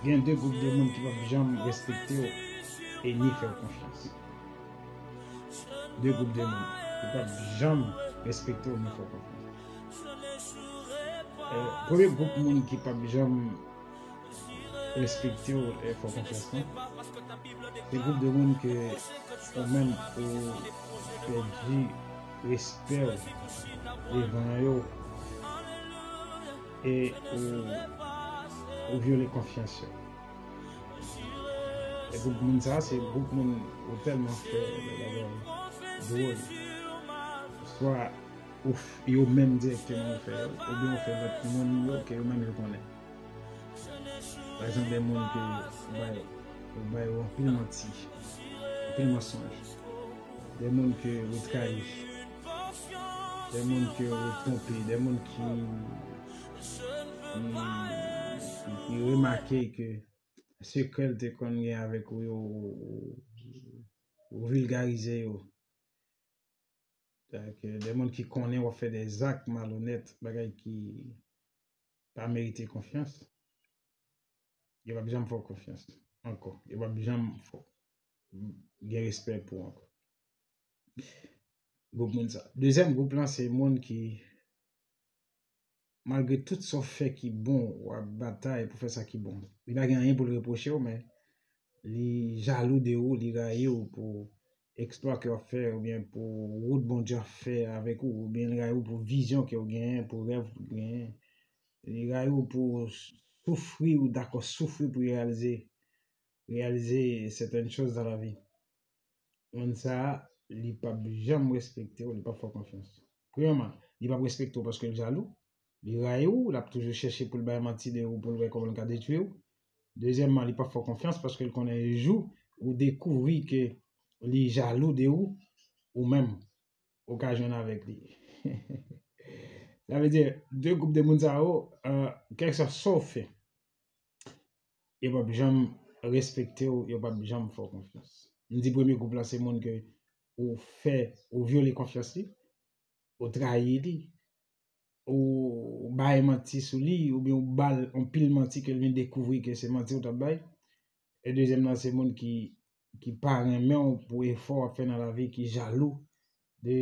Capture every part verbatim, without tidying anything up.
Gen de gwoup de moun ki p ap janm respekte w e ni fè w konfyans. De gwoup de moun ki p ap janm respekte w ni fè w konfyans. Eh, premye gwoup moun ki p ap janm respekte w e fè w konfyans lan, se gwoup de moun ke ou menm ou pèdi respè w devan yo e ou, ou vyole konfyans yo. E gwoup moun sa, se gwoup moun ou tèlman fè bagay dwòl. Swa ou f-, yo menm dirèkteman ou fè yo, oubyen ou fè lòt moun yo ke yo menm yo konnen. Pa egzanp, de moun ke ou bay, ou bay yo anpil manti, anpil mansonj, de moun ke ou trayi, de moun ke ou twonpe, de moun ki, ki, ki remake ke sekrè l te konn gen avèk ou yo, ou, ou, ou vilgarize yo. Donk, de moun ki konnen w ap fè de zak malonèt, bagay ki pa merite konfyans, yo p ap janm fè w konfyans ankò. Yo p ap janm fè w gen respè pou w ankò. Gwoup moun sa. Dezyèm gwoup lan, se moun ki, malgre tout sa w fè ki bon, w ap batay pou fè sa ki bon. Li pa gen anyen pou l repwoche w, men li jalou de ou, li rayi w pou eksplwa ke w ap fè, oubyen pou wout Bondye ap fè avèk ou, oubyen li rayi w pou vizyon ke w genyen, pou rèv ke w genyen. Li rayi w pou soufri, ou dakò soufri pou reyalize, reyalize sètèn choz nan lavi. Moun sa a, li p ap janm respekte w, li p ap fè w konfyans. Premyèman, li p ap respekte w paske l jalou, li rayi w, l ap toujou chèche pou l bay manti de ou, pou l wè kòman l ka detwi w. Dezyèmman, li p ap fè w konfyans paske l konnen jou ou dekouvri ke li jalou de ou, ou menm, ou ka jwenn avèk li. Sa vle di, de gwoup de moun sa yo, euh, kèlkeswa sa w fè, yo p ap janm respekte w, yo p ap janm fè w konfyans. M di premye gwoup la, se moun ke ou fè, ou vyole konfyans li, ou trayi li, ou bay manti sou li, oubyen ou ba l yon pil manti ke l vin dekouvri ke se manti ou t ap bay. E dezyèm nan, se moun ki, ki pa renmen w pou efò w ap fè nan lavi, ki jalou de,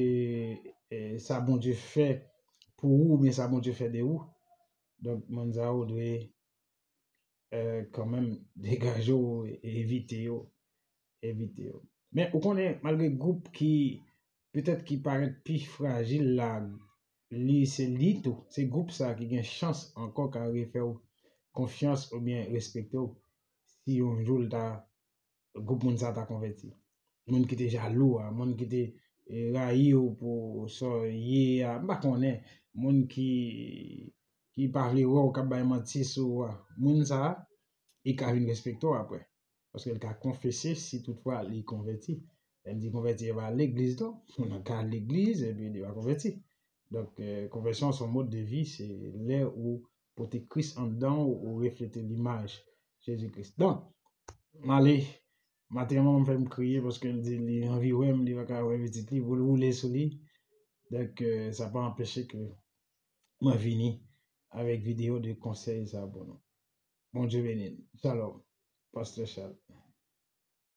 eh, sa Bondye fè pou ou, oubyen sa Bondye fè de ou. Donk, moun sa yo dwe, eh, kanmenm degaje w, evite yo, evite yo. Men ou konnen, malgre gwoup ki, petèt ki parèt pi frajil la, li se li tou, se gwoup sa ki gen chans ankò ka refè w konfyans oubyen respekte w si yon jou l ta, gwoup moun sa ta konvèti. Moun ki te jalou a, moun ki te, eh, rayi w pou sa w ye a, m pa konnen, moun ki, ki pa vle wè w k ap bay manti sou ou a, moun sa a, li ka vin respekte w apre. Paske l ka konfese si toutfwa li konvèti. Lè m di konvèti, e pa legliz non. Moun nan ka al legliz, epi li pa konvèti. Donk, eh, konvèsyon se yon mode de vie, se lè ou pote Kris anndan w, ou reflete limaj Jezi Kris. Donk, m ale, maten an, manman m fè m kriye paske l di li anvi wè m, li pa ka wè pitit li, pou l woule sou li. Donk, eh, sa pa anpeche ke mwen vini avèk videyo de konsèy sa pou nou. Bondye beni n. Shalom, Pastè Charles.